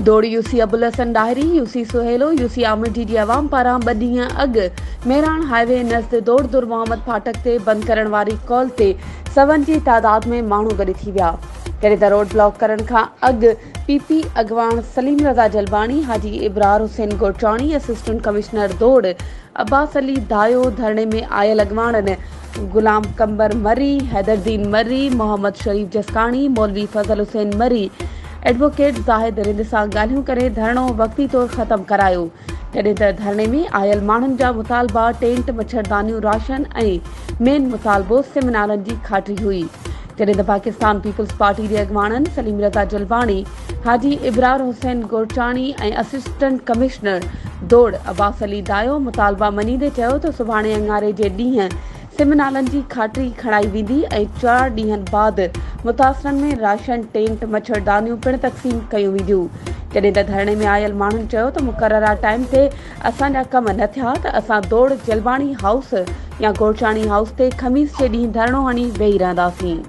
Dor U C Abulhassan Dahri, U C Sohelo, U C Amarji جي عوام پاران ٻه ڏينهن اڳ مهراڻ هاء وي نزد دوڙ در محمد ڦاٽڪ تي بند ڪرڻ واري ڪال تي سون جي تعداد ۾ ماڻهو گڏ ٿي ويا. جڏهن ته روڊ بلاڪ ڪرڻ کان اڳ پي پي اڳواڻ سليم رضا جلباڻي، حاجي ابرار حسين گورچاڻي، اسسٽنٽ ڪمشنر دوڙ عباس علي دايو، ڌرڻي ۾ آيل اڳواڻن غلام قمبر مري، حيدر الدين مري، محمد شريف جسڪاڻي، مولوي فضل حسين مري، ايڊووڪيٽ زاهد رند سان ڳالهيون ڪري ڌرڻو وقتي طور ختم ڪرايو. جڏهن ته ڌرڻي ۾ آيل ماڻهن جا مطالبا ٽينٽ، مڇردانيون، راشن ۽ مين مطالبو سم نالن جي کاٽي هئي. جڏهن ته پاڪستان پيپلز پارٽي جي اڳواڻن سليم رضا جلباڻي، حاجي ابرار حسين گورچاڻي ۽ اسسٽنٽ ڪمشنر دوڙ عباس علي دايو مطالبا مڃيندي چيو ته سڀاڻي اڱاري جي ڏينهن سم نالن جي کاٽي کڻائي ويندي ۽ چار ڏينهن بعد متاثرن ۾ راشن، ٽينٽ، مڇردانيون پڻ تقسيم ڪيون وينديون. جڏهن ته ڌرڻي ۾ آيل ماڻهن چيو ته مقرره ٽائيم تي اسان جا ڪم نه ٿيا ته اسان دوڙ جلباڻي هائوس يا گورچاڻي هائوس تي خميس جي ڏينهن ڌرڻو هڻي ويهي رهنداسين.